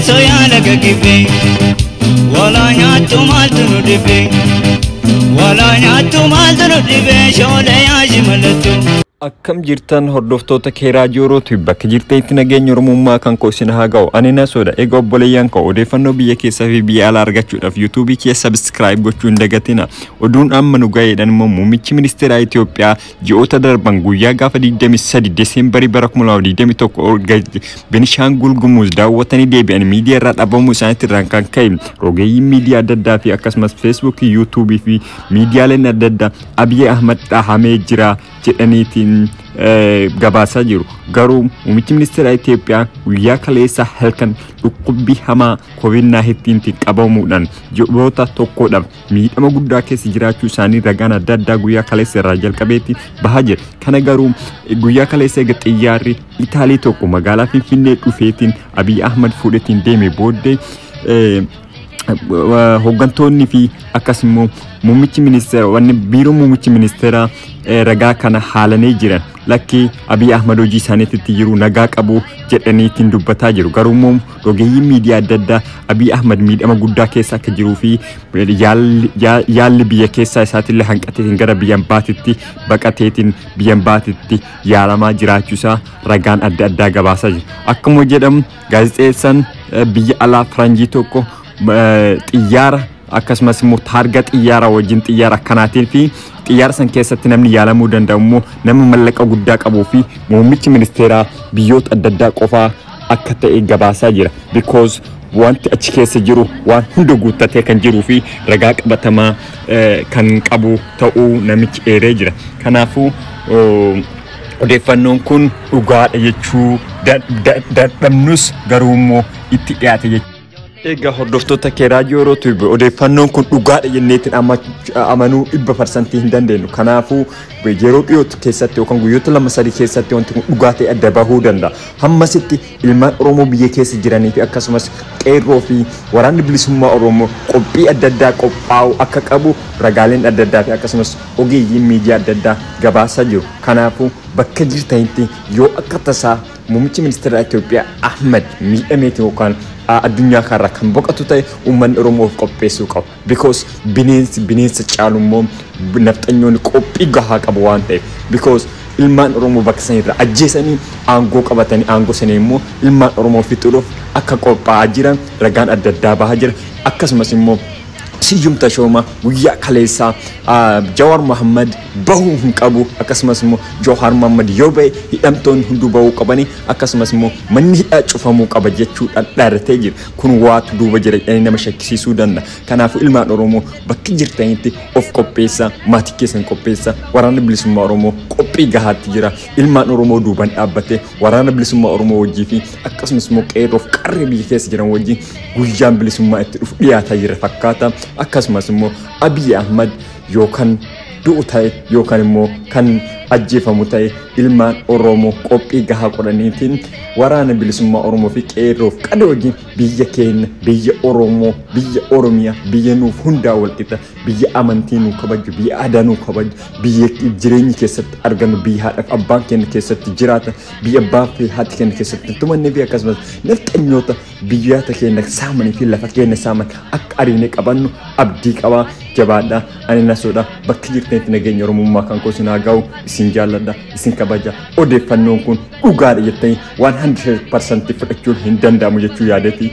Soyaa laga gibee walaa nyaattu maaltu nu dhibee walaa nyaattu maaltu nu dhibee shoolee yaa shimalattu. Akkam jirtan hordoftoota keeraa Orootu, bakka jirtanitti nageenya Oromummaa kan koo isin haa ga'u. Ani Nasoodha. Egaa obboleeyyan koo, odeeffannoo biyya keessaa fi biyya alaa argachuudhaaf yuutuubii kee subscribe gochuu hin dagatina. Oduun amma nu ga'eedhaan immoo muummichi ministeeraa Itoophiyaa ji'oota darban guyyaa gaafa 23 Deseembarii bara 2021 Benishaangul Gumuz daawwatanii deebi'an miidiyaa irraa dhabamuu isaaniitti irraan kan ka'e rogeeyyiin miidiyaa adda addaa fi akkasumas feesbuukii, yuutuubii fi miidiyaaleen adda addaa Abiy Ahmad dhahamee jira jedhaniitiin gabaasaa jiru. Garuu muummichi ministeera Itoophiyaa guyyaa kaleessa halkan dhukkubbii hamaa COVID-19 qabamuudhaan ji'oota tokkodhaaf miidhama guddaa keessa jiraachuu isaanii ragaan adda addaa guyyaa kaleessa irraa jalqabeetti bahaa jira. Kana garuu guyyaa kaleessa eega xiyyaarri Itaalii tokko magaalaa Finfinnee dhufeetiin Abiy Ahmad fuudheetiin deeme booddee hooggantoonni fi akkas immoo muummichi ministeera wanni biiroo muummichi ministeeraa ragaa kana haalanii jiran, lakkii, Abiy Ahmad hojii isaaniitti jiru nagaa qabu jedhaniitiin dubbataa jiru. Garuu immoo rogeeyyiin miidiyaa adda addaa Abiy Ahmad miidhama guddaa keessa akka jiruu fi yaalli biyya keessaa isaatillee hanqateetiin gara biyya baatitti baqateetiin biyya baatitti yaalamaa jiraachuusaa ragaan adda addaa gabaasaa jira. Akkuma jedhamu gaazexeessaan biyya alaa faranjii tokko xiyyaara akkasumas immoo taarga xiyyaara wajjin xiyyaara akkanaatiin fi xiyyaara san keessatti namni yaalamuu danda'u immoo nama mallaqa guddaa qabuu fi muummichi ministeeraa biyyoota adda addaa qofaa akka ta'e gabaasaa jira. Because wanti achi keessa jiru waan hunda guuttatee kan jiruu fi ragaa qabatamaa kan qabu ta'uu namichi eeree jira. Kanaafuu odeeffannoon kun dhugaadha jechuu dadhabnus garuu immoo itti dhiyaate jechuudha. Egaa hordoftoota kee raadiyoo Orootu, odeeffannoon kun dhugaadha jenneetiin amanuu 100% hin dandeenyu. Kanaafuu yeroo dhiyootti keessatti yookaan guyyoota 2-3 keessatti wanti kun dhugaa ta'e adda bahuu danda'a. Hammasitti ilmaan Oromoo biyya keessa jiranii fi akkasumas qeerroo fi waraanni bilisummaa Oromoo qophii adda addaa qophaa'uu akka qabu ragaaleen adda addaa fi akkasumas ogeeyyiin miidiyaa adda addaa gabaasaa jiru. Kanaafuu bakka jirtanitti yoo akka tasaa muummichi ministeera Itoophiyaa Ahmad miidhameeti yookaan addunyaa kanarraa kan boqotu ta'e, uummanni Oromoo of qopheessuu qaba. Because bineensi bineensa caalu immoo nafxanyoonni qophii gahaa qabu waan ta'eef. Because ilmaan Oromoo bakka sanirra ajjeesanii aangoo qabatanii aangoo sanii immoo ilmaan Oromoo fixuudhaaf akka qophaa'aa jiran ragaan adda addaa bahaa jira. Akkasumas immoo Siyyum Tashooma guyyaa kaleessaa Jawar Muhammad bahuu hin qabu, akkasumas immoo Jawar Muhammad yoo bahe hidhamtoonni hunduu bahuu qabanii, akkasumas immoo manni hidhaa cufamuu qaba jechuudhaan dhaaddatee jira. Kun waatu duuba jira jedhanii nama shakkisiisuu danda'a. Kanaafuu ilmaan Oromoo bakki jirtanitti of qopheessaa, maatii keessan qopheessaa, waraanni bilisummaa Oromoo qophii gahaatti jira. Ilmaan Oromoo duuban dhaabbatee waraana bilisummaa Oromoo wajjii fi akkasumas immoo qeerroof qarree biyya keessa jiran wajjin guyyaan bilisummaa itti dhufu dhiyaataa jira fakkaata. Akkasumas immoo Abiy Ahmad yookaan du'u ta'e yookaan immoo kan ajjeefamu ta'e, ilmaan Oromoo qophii gahaa godhaniitiin waraana bilisummaa Oromoo fi qeerroof qarree wajjin biyya keenya, biyya Oromoo, biyya Oromiyaa, biyya nuuf hundaa walqixa, biyya amantii nuu kabaju, biyya aadaa nuu kabaju, biyya jireenyi keessatti argannu, biyya haadhaaf abbaan keenya keessatti jiraatan, biyya abbaa fi haati keenya keessatti tumannee fi akkasumas nafxanyoota biyyoota keenya saamanii fi lafa keenya saaman akka ariinee qabannu abdii qabaa. Jabaadha. Ani Nasoodha. Bakka jirtanitti nageenya Oromummaa kan koo isin haa ga'u. Isin jaalladha, isin kabaja. Odeeffannoon kun dhugaadha jettanii 100% fudhachuun hin danda'amu jechuu yaadeeti.